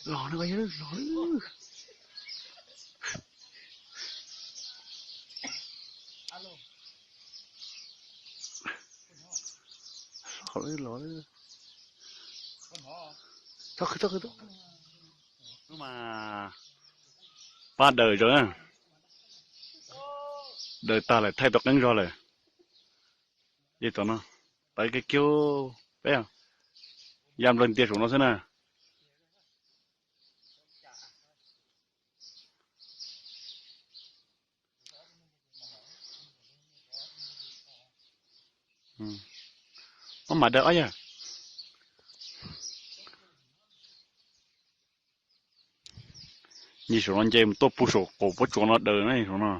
Los no, los, los, los. Txhob qw, txhob qw. Hnub mas pab daws zog, daws tag lawm, thaij tau qeeb zog lawm. Tom no, tawv kiag kiag peb, ya nplawg ntias saum no xwb na. Maj mam daws ob yawg. Nce saum no, nce mus tuaj puag saum qaum pob tsuas no daws na, saum no.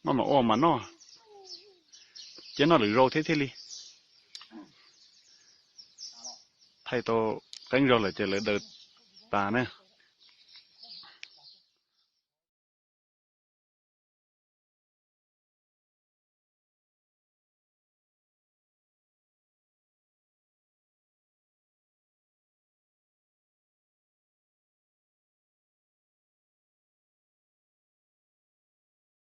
Noj mas ua mas noj, cia noj lwm zaus thiab thiaj li. Thaij tau qeeb zog lawm ces lawv daws tas na.